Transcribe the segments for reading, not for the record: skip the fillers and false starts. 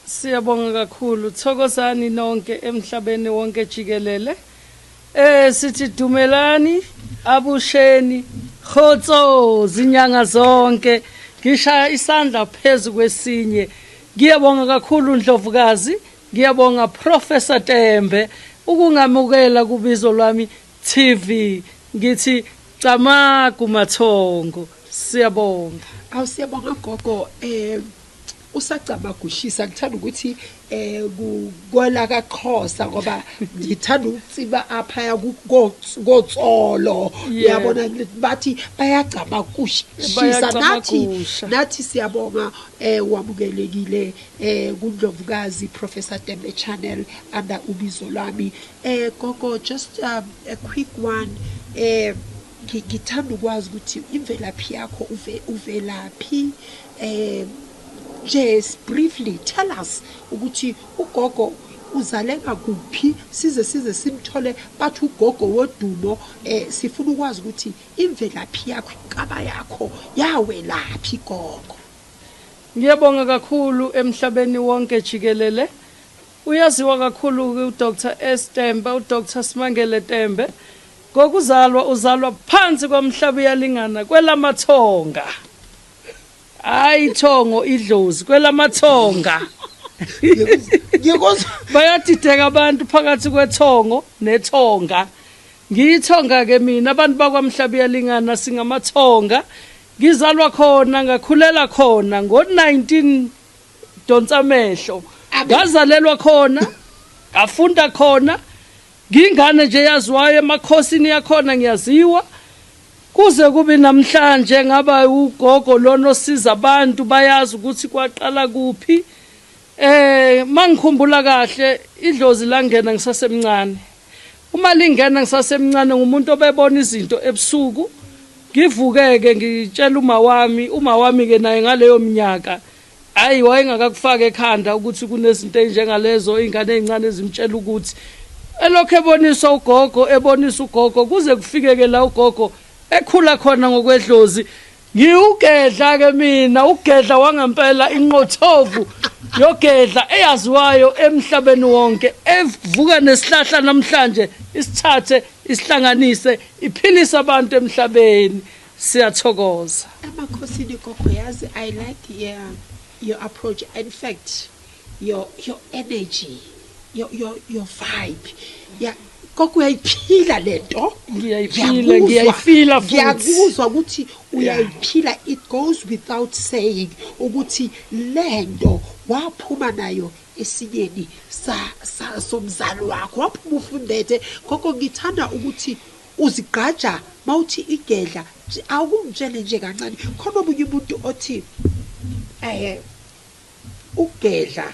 Siyabonga kakhulu. Thokozani nonke emhlabeni wonke jikelele. Sithi dumelani abusheni khotso zinyanga zonke, ngishaya isandla phezulu kwesinye. Ngiyabonga kakhulu Ndlovukazi, ngiyabonga Professor Tembe ukungamukela kubizo lwami TV. Ngithi camagu mathongo, siyabonga. Awu, siyabonga gogo. Usacamagushisa, ngithanda ukuthi kwela kaXhosa ngoba ngithanda ukutsiba apha kotsolo. Yabona, bathi bayacamagushisa nathi. Bayacamagusha. Nathi siyabonga, wamukelekile kuNdlovukazi Professor Tembe channel under ubizo lwami. Gogo, just a quick one. Ngithanda ukwazi ukuthi imvelaphi yakho, uvelaphi? Just briefly tell us ukuthi ugogo uzaleka kuphi, size simthole bathi ugogo wodumo. Sifuna ukwazi ukuthi imvelaphi yakho, inkaba yakho yawelaphi, gogo? Ngiyabonga kakhulu emhlabeni wonke jikelele. Uyaziwa kakhulu uDr S Tembe, uDr Simangele Tembe. Ngokuzalwa uzalwa phansi kwamhlaba uyalingana kwelamathonga. Hayi, thongo idlozi kwelamathonga. Ngikuzwa. Bayadideka abantu phakathi kwethongo nethonga. Ngiyithonga ke mina, abantu bakwamhlaba uyalingana singamathonga. Ngizalwa khona, ngakhulela khona ngo-19 donsa amehlo. Ngazalelwa khona, ngafunda khona. Ngingane nje yaziwayo emakhosini yakhona, ngiyaziwa. Kuze kube namhlanje ngaba ugogo lona osiza abantu, bayazi ukuthi kwaqala kuphi. Mangikhumbula kahle, idlozi langena ngisasemncane. Uma lingena ngisasemncane, ngumuntu obebona izinto ebusuku. Ngivukeke ngitshela uma wami, uma wami ke naye ngaleyo minyaka ayi wayengakakufaka ekhanda ukuthi kunezinto ezinjengalezo, ingane ezincane ezimtshela ukuthi elokhu eboniswa ugogo, ebonisa ugogo kuze kufike la ugogo ekhula khona ngokwedlozi. Ngiwugedla ke mina, ugedla wangempela, inqothovu yogedla eyaziwayo emhlabeni wonke, evuka nesihlahla namhlanje isithathe isihlanganise iphilise abantu emhlabeni. Siyathokoza. Emakhosini gogo, yazi, I like your approach, in fact your energy, your vibe. Yeah, gogo, uyayiphila lento. Ngiyayiphila. Ngiyakuzwa. Ngiyayifila futhi. Ngiyakuzwa ukuthi uyayiphila. It goes without saying ukuthi lento waphuma nayo esinyeni sa somzali wakho, waphuma ufundethe. Gogo, ngithanda ukuthi uzigqaja mawuthi igedla. Awukungitshele nje kancane, khona omunye umuntu othi ugedla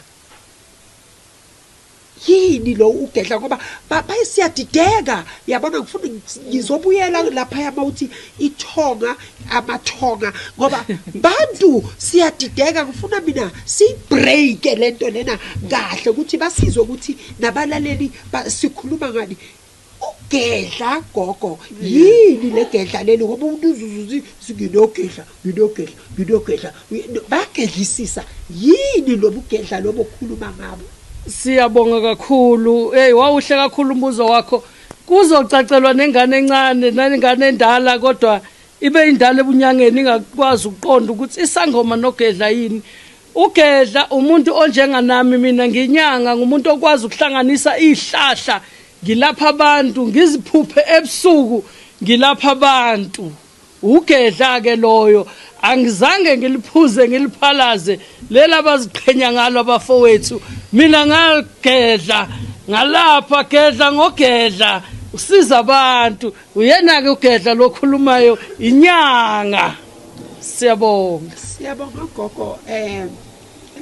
yini lo ugedla, ngoba bayisiyadideka, yabona. Ngifuna ngizobuyela lapha mawuthi ithonga, amathonga, ngoba bantu siyadideka. Ngifuna mina siyibreak lento lena kahle ukuthi basizwe ukuthi nabalaleli sikhuluma ngani. Ugedla gogo, yini le gedla leli? Ngoba umuntu uzuzuthi nginogedla, nginogedla, nginogedla, bayagedlisisa. Yini lobu gedla lobo okhuluma ngabo? Siyabonga kakhulu. Hey, wawuhle kakhulu umbuzo wakho. Kuzocacelwa nengane encane nengane endala, kodwa ibe indala ebunyangeni ingakwazi ukuqonda ukuthi isangoma nogedla yini. Ugedla umuntu onjenganami mina, nginyanga, ngumuntu okwazi ukuhlanganisa izihlahla, ngilapha abantu, ngiziphuphe ebusuku ngilapha abantu. Ugedla ke loyo. Angizange ngiliphuze ngiliphalaze lela baziqhenya ngalo abafowethu. Mina ngagedla ngalapha, gedla ngogedla usiza abantu. Uyena ke ugedla lokhulumayo, inyanga. Siyabonga. Siyabonga gogo.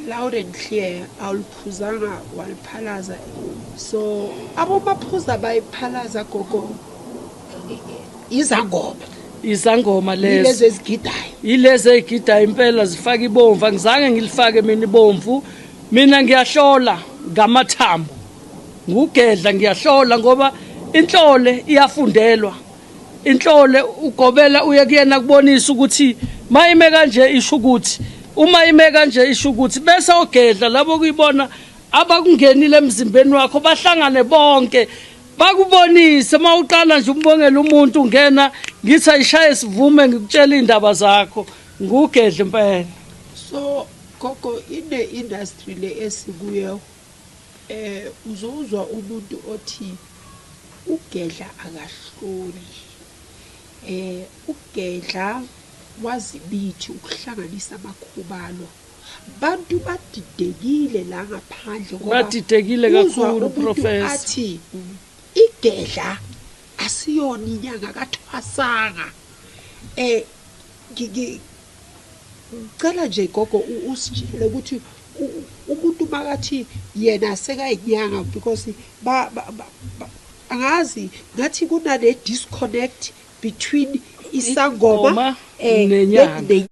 Loud and clear, awuliphuzanga waliphalaza. So abomaphuza bayiphalaza gogo, izangoma? Izangoma lezo. Lezo ezigidayo? Yilezi ey'gida impela, zifaka ibomvu. Angizange ngilifake mina ibomvu. Mina ngiyahlola ngamathambo, ngugedla, ngiyahlola ngoba inhlole iyafundelwa. Inhlole ugobela uye kuyena kubonisa ukuthi mayime kanje isho ukuthi Uma ime kanje isho ukuthi bese ogedla labo kuyibona abakungenile emzimbeni wakho bahlangane bonke bakubonise. Uma uqala nje umbongela umuntu ungena, ngithi ayishaye sivume, ngikutshela iy'ndaba zakho, ngugedla impela. So gogo, ine industry le esikuyo, uzozwa umuntu othi ugedla akahloli, ugedla wazibithi ukuhlanganisa amakhubalo. Bantu badidekile la ngaphandle ngoba badidekile uzwa kakhulu, umuntu Professor. Athi igedla asiyona inyanga, kathwasanga. Ngicela nje gogo usitshele ukuthi umuntu makathi yena sekayinyanga, because angazi, ngathi kunale disconnect between isangoma Ngoma nenyanga.